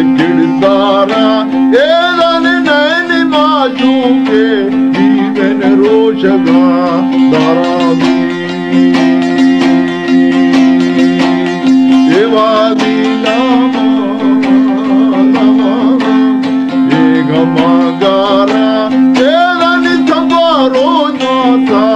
کردارا، اے دانی نینی معشوقے، دیوین روشگا دارا بی۔ اے وادی لاما، لاما، اے گما گارا، اے دانی تھمبارو ناسا۔